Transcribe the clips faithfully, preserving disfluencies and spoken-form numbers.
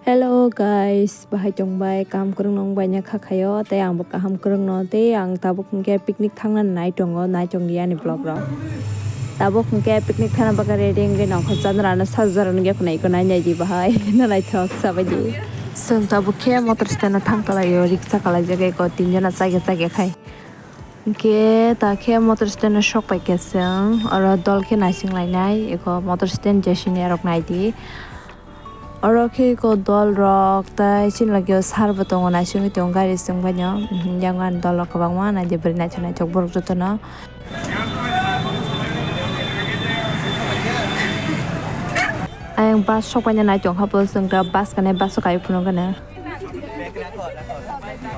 Hello guys, bahai tongbai, kaham kwrwng nong bai nya kha khayo, tei ang bo kaham kwrwng no, tei ang tabuk hwnkhe picnic thangna nai tongo, nai tong di ani vlog rok. Tabuk hwnkhe picnic thangna bagwi ready wngwi nongkhor chandrano sajwk jora nungya khuna iko nai nai di bahai, na naithok sabai di. Chwng tabuk khe motor stand o thang kalaio, riksa kalaijak eko tinjona chakya chakya khai. Hwnkhe ta khe motor stand o sok pai khe chwng oro dol khe naising lainai, eko motor stand jesini rok nai di. Oro khe eko dol rok tei chini logi o sir bo tongo, naisingwi tongo gari chwng bai no. Mhm, yang ani dol rok kwbangma nai di, bwrwi naithok naithok borok jotono. Ayang bus sok pai nai tong kha, bo chwng ta bus kanai bus o kai phunuk gana.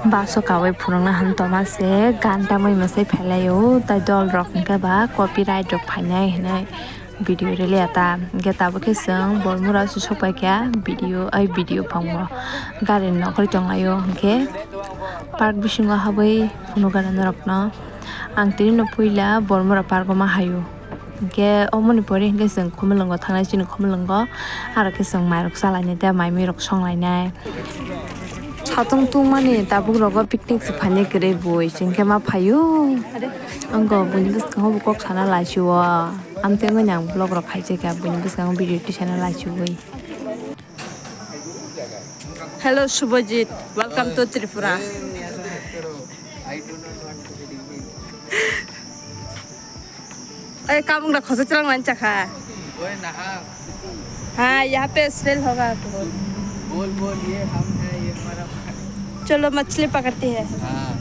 Bus o kawi phunukna han toma se gan tamwi mwsai phailaio, tai dol rok hwnkhe ba copyright rok phainai hinwi. Video rwliya ta, hwnkhe tabuk khe chwng Bormura se sok pai kha, video, ai video phangbo gari ni nokhorwi tonglaio, hwnkhe park bisingo habwi phunukgana norokno. Ang tini no puila Bormura park o ma haio, hwnkhe omoni pore hwnkhe chwng Khumulwngo thangnai, chini Khumulwngo aro khe chwng mairok chalainai tei mai mui rok songlainai. Satung tungmani tabuk rogo picnic se phainai kwrwi bui, chwng khe ma phaio. Wngkha buini bwskango bo kok sana laisio. Amtwngwi nang vlog rok khaijak ya, buini bwskango video tisana laisio. Hello Subhajit, welcome to Tripura. Oye, kamung da khosa chwlang lan chakha. Oye, naha. हाँ, यहाँ पे स्मेल होगा आपको। बोल, बोल, ये हम है, ये हमारा। चलो, मछली पकड़ते हैं। हाँ।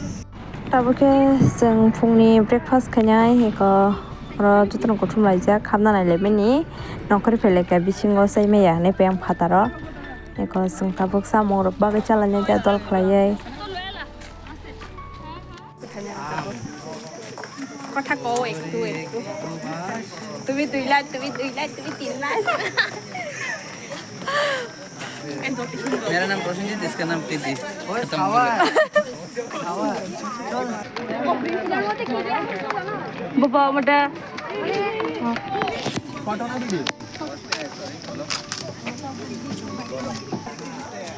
Tabuk khe chwng phungni breakfast khainai, eko oro jotono kuthum laijak, khamna nailaimani, nongkhorwi phailai kha bisingo chai maya hinwi peng phataro, eko chwng tabuk chamung rok bagwi chalainai da dol khlaiwi. কথা কও একটু, একটু। তুমি দুই লাইন, তুমি দুই লাইন, তুমি তিন লাইন। मेरा नाम रोशनजीत, इसका नाम प्रीति। खत्म हो गया। Baba, mada.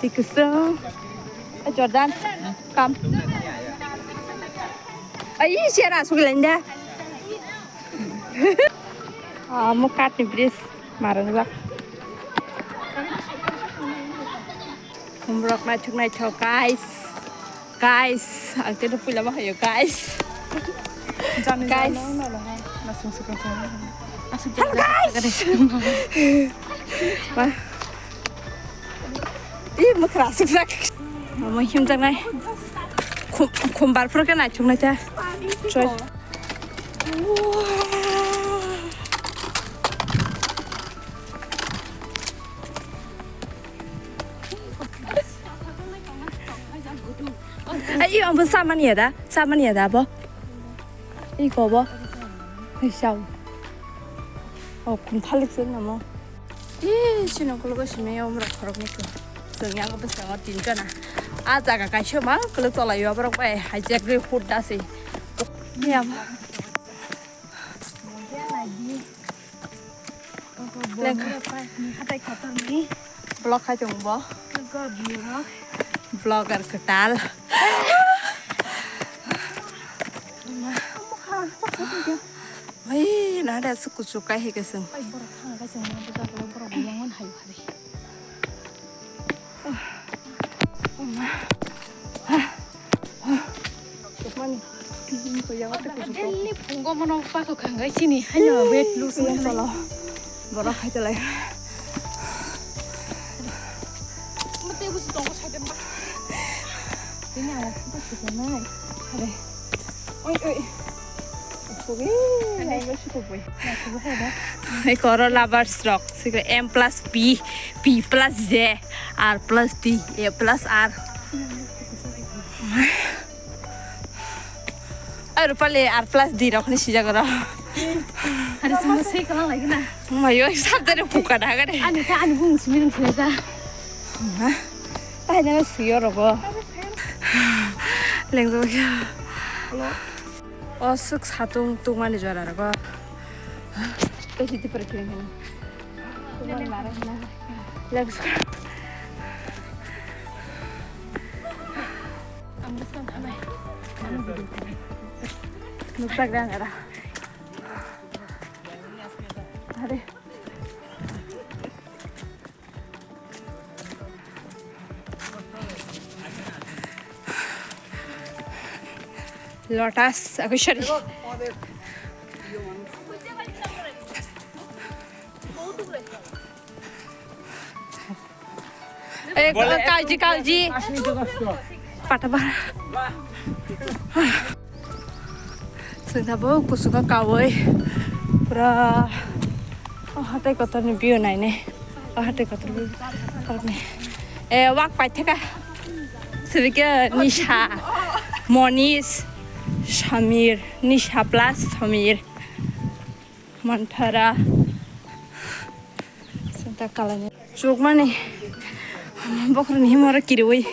Tikso. Eh, Jordan, come. Ai, siara asuk lenda. Ah, mo kat ni bris. Marang jak. Humrok naithok naithok, guys. Guys, ang tino puila ma hayo, guys. Jani guys. Jani, no, no, no, no. Nasung sukang sung. Asuk hello, jani, guys. Wah. Ih, mukra asuk sak. Mama him jangai. Khum, khum bar pura kena chung na cha. Choi. Ai, ang bo samani ya da, samani ya da bo. Iko bo. Ai, sao. Oh, khumthalik se namo. Ih, chini ukulok o simi omrok khoroknwi khe. Chwng yang bwskango tinjona. A jaga kaisa mang kwlwk tolaio borok bai hijack rwi hut da se. Ni amo. Lengkha. Hatai kotorni. Vlog khai tongo bo. Logo view rok. Vlogger kwtal. Ai, na da su kuchuk kai he kasung. Ai, borok thang kai chwng ma bwsa borok, borok bo yang hwn hai hari. Daily phungo mono pako khangai chini haino weight loss wngkha. Borok khai talai. Mate busi tongo saide ma. Ini awak itu sih nai. Are. Oi, oi. Sugi. Ane. Sugi, sugi. Eko oro lovers rok. Siko M plus P, P plus J, R plus T, A plus R. Oi, Rupali, R plus D rok ni sijak oro. Hari semua saya kelang lagi na. Mayo, sabda re buka dah kan. Ani ka, ani bung simi nang sini ta. Tahina suyo rogo. Lengjo. Hello. O swk satung tungmani jora rogo. Tei si tipra kiri kani. Let's go. Nukjak de ang era. Are. Lotus, aku sorry. Eh, kalji, kalji. Patapara. Chwng tabuk kuchugo kaui pura o hatai kotorni view nainai. O hatai kotorni, eh, wak paithaka. Sibike Nisha, Monish, Samir, Nisha plus Samir. Manthara. Santa kalani. Chukmani. Bokhorokni himoro kiriwi.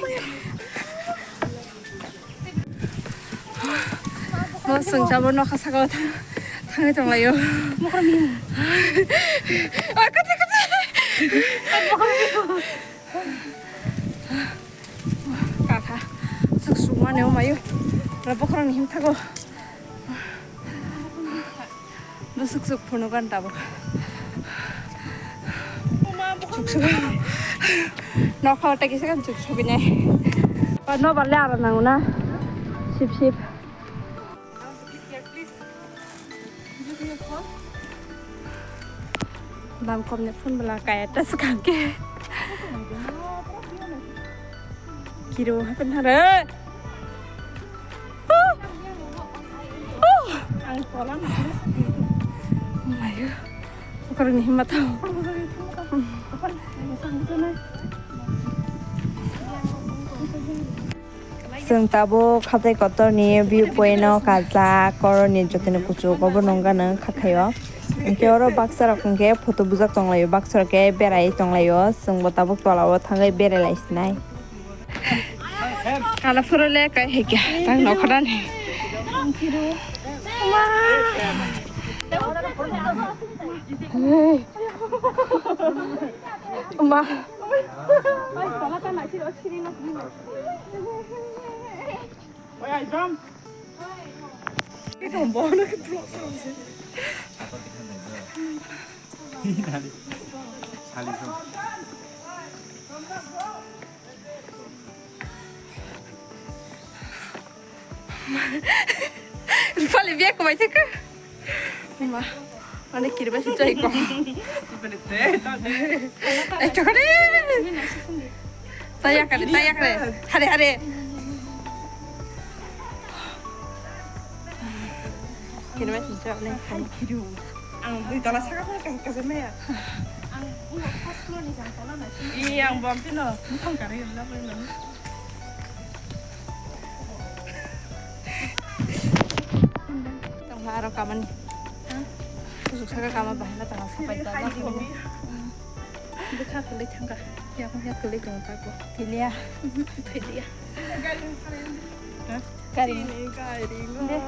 Bo chwng tabuk nokha saka o thang-, thangwi tonglaio. Bokhorokni himo. Oi, kate, kate. Kakha. Chwng chukmani o maio. Bokhorokni himthago. Bwswk swk phunukgo ang tabuk. Chuk swk. Nokha o tei kisa khan chuk swk nai. Ba no ba le aro nango na. Sip sip. Dam kom ni phone bwla kaya ta swkang khe. Kiro happen hare. Ang tola na. Ayo. Bukarni himma tao. Chwng tabuk hatai kotorni view point o kajak, koroni jotoni kuchuk obo nungkha nung kha khaio. Hinkhe oro baksa rok hinkhe photo bujak tonglaio, baksa rok khe berai tonglaio, chwngbo tabuk tola o thangwi berai lai sinai. Kala phuru le kai hekya, tang nokhoran. Ma. Rupali biya kwbai thaka. Ma, ane kirba si chai ko. Ai, chokore. Taya kare, taya kare. Hare, hare. Kirba si chai ne. Hai kiru. Ang dui tala saka ko ka ka maya. Ang bu first floor ni jang tala na. Iya, ang bom tino. Bukan kare yalla boi. Tongkha aro kamani. Kusuk saka kama bahai na tanga sapai ta. Bwkha kwlwi thangkha. Yakung yak kwlwi tongo tako. Philia. Philia. Gari. Gari. Deh,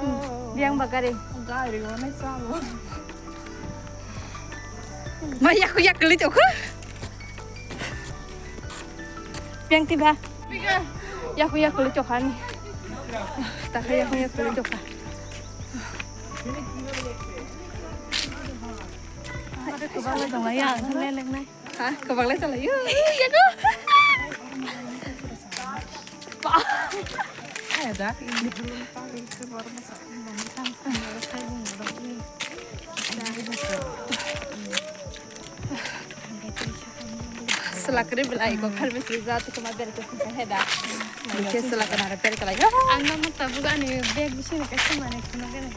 biang ba gari. Gari mana sama. Ma yakung yak kwlwi tongkha. Yang tiba. Yaku yaku le chokha ni. Takha yaku yaku le chokha. Ada kebang le dong ya, leleng nai. Ha, kebang le chala yu. Yaku. Ada ini belum tahu itu baru masak. Selakri belai ko kharbe sija tu kuma ber ko kuma heda. Ke selakna re ber kala yo. Ang no mata buga ni bag bisi ni kaisa mane kuno gene.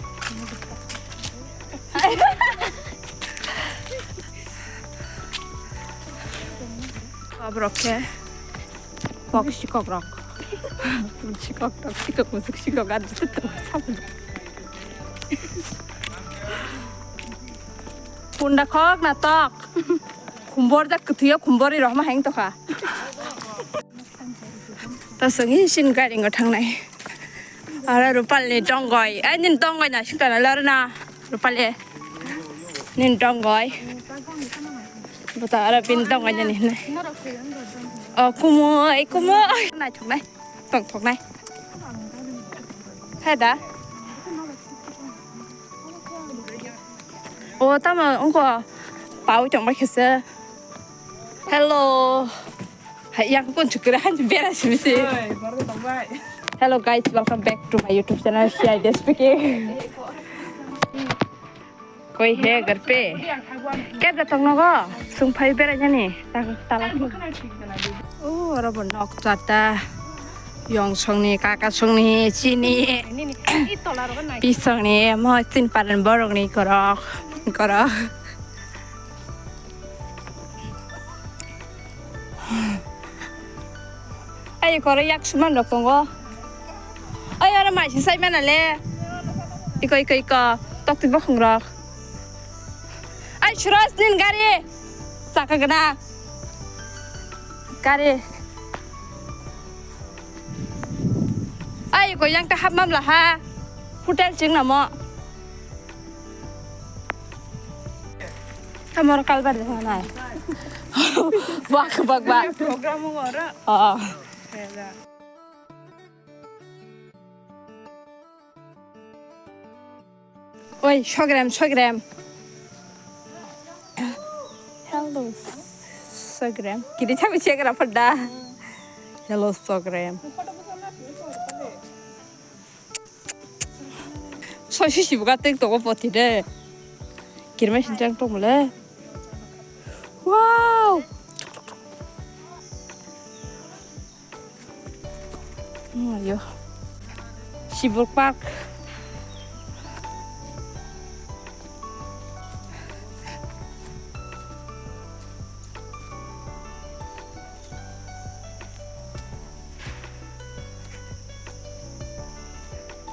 Abrok ke. Kok sikok rok. Sikok rok, sikok musuk sikok ar jita tok sabun. Punda khok na tok. Khumbor jak kwthwio khumbori rohma heng tokha. Ta songi sin gari ngo thangnai. Ara Rupal ni dongoi. Ai nin dongoi na sikta na lor na. Rupal e. Nin dongoi. Bota ara pin tong aja ni na. Oh, kumo, ai kumo. Nai thok nai. Tong thok nai. Hai da. Oh, tamo ungko pau tong ba khese. Hello. Hai, yang pun chukura han bera sibisi. Oi, baru tong bai. Hello guys, welcome back to my YouTube channel, C I D speaking. Koi he, ghar pe? Kya da tong nogo? Sung phai bera jani. Ta, ta la. Oh, oro bo nok chata. Yong songni, kaka songni, chini. Pisongni, mo chin paran borokni korok, korok. Ai koro yak suman rok tongo. Ai oro mai si sai mana le. Iko, iko, iko. Tok twi bokhong rok. Ai Suraj nin gari. Saka gana. Gari. Ai iko yang ta hap mamla ha. Hotel ching namo. Amor kalbar de nai. Bak, bak, bak. Program oro. Oh. Oi, sogram, sogram. Hello, sogram. Kiri chabi chegra pada. Hello, sogram. Sosi sibuka tek toko poti de. Kirma sinjang tong mole. Wow. Ayo. Sibuk Park.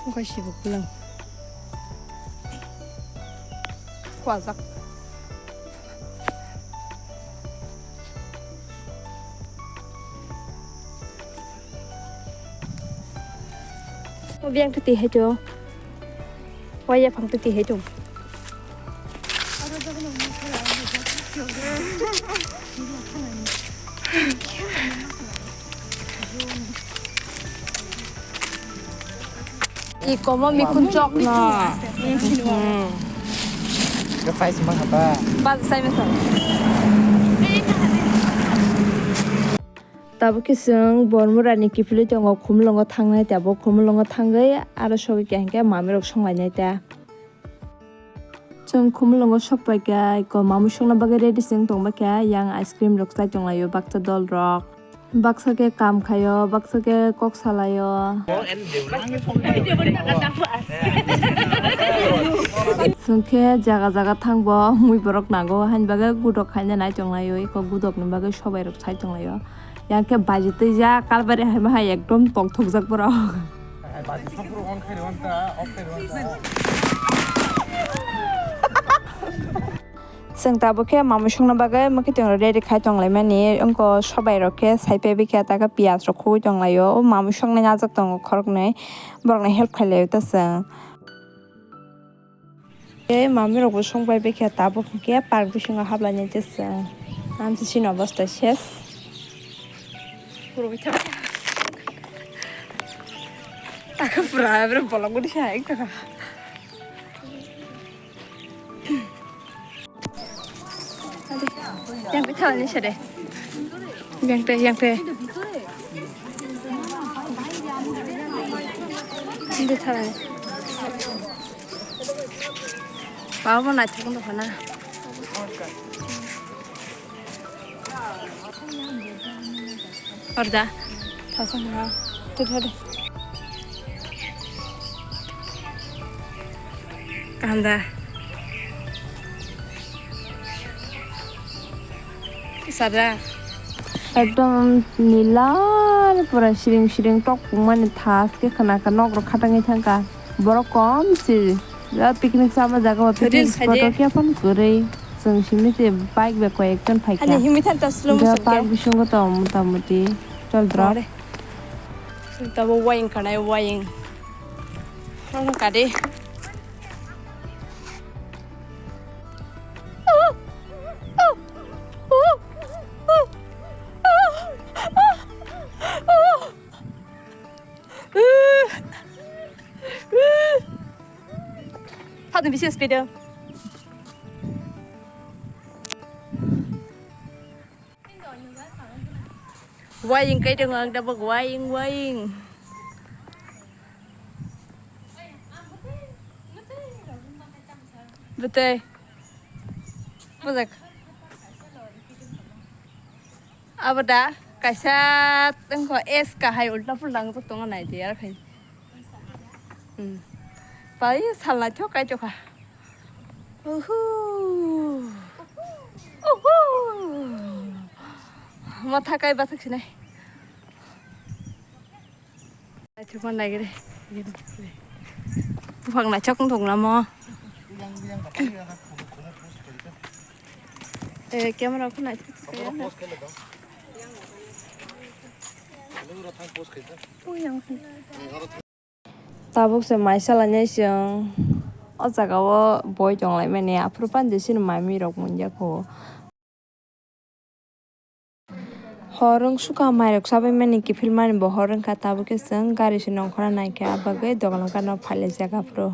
Okai sibuk pulang. Kuajak. O biyang tuti hai to. Waya phang tuti hai to. I komo mikun chok no. Hmm. Ke size ma khata. Bal sai mesa. Tabuk khe chwng Bormurani kiphilwi tongo, Khumulwngo thangnai ta, bo Khumulwngo thangwi aro sogwi kaham khe mamirok songlainai ta. Chwng Khumulwngo sokpai kha, eko mamwi songna bagwi ready se wng tongbai kha, yang ice cream rok chai tonglaio baksa dolrok. Baksa khe kam khaio, baksa khe kok salaio. Chwng khe jaga jaga thangbo mui borok nango, haini bagwi gudok khaina nai tonglaio, eko gudokni bagwi sobairok chai tonglaio. Yang khe baji twijak, kalbari hai ma hai ekdom tongthokjak borok. Chwng tabuk khe mamwi songna bagwi mwkhwtwng rok ready khai tonglaimani, wngkha sobai rok khe sai paibai khe, ta khe piyaj rok khugwi tonglaio, o mamwi songnai najak tongo khoroknwi, borokni help khailaio ta chwng. Tei mamirokbo songbai baikha, tabuk hwnkhe park bisingo hablainai tei chwng. Amtwi chini obostha ses. Takha pura bwrwi bolong guri sa ekta. Yang khe thalani sere. Yang tei, yang tei. Hindi thalani. Baba bo naithok wngkha na. Orda. Thasa na. Tut hade. Kaham da. Sada. Ekdom nila pura siring siring tok pungmani thas khe khna kha nok rok khatangwi thangkha. Borok kom si picnic sama jaga o picnic spot o khe phano kwrwi. Chwng simi se bike bai koi ekjon phaikha. Ani himi than ta slow motion khe. Park bisingo tong mota moti chol drop. Tabo wayang kanai wayang. Ano kade. Cheers, Peter. Waying kai tongo ang tabuk, waying, waying. Bwtwi. Bwjak. Abo da kaisa tongkho S kahai ulta pulta wngjak tongo, nai di aro khai. Hmm. Pai salnai thok kai chokha. Uhu. Uhu. Matha kai bathak sinai. Naithokma nai gede. Buphang naithok wng tong lama. Eh, camera phone naithok. Tabuk se mai salainai chwng. O jaga o boi tong lai mani, aphuru pani jesini mai mui rok mung ya kho. Hor wng sukha, mairok chabai mani kiphil mani bo hor wngkha, tabukhe chwng gari se nongkhorna naikhe, ah bagwi dogan o gana phailaijak aphuru.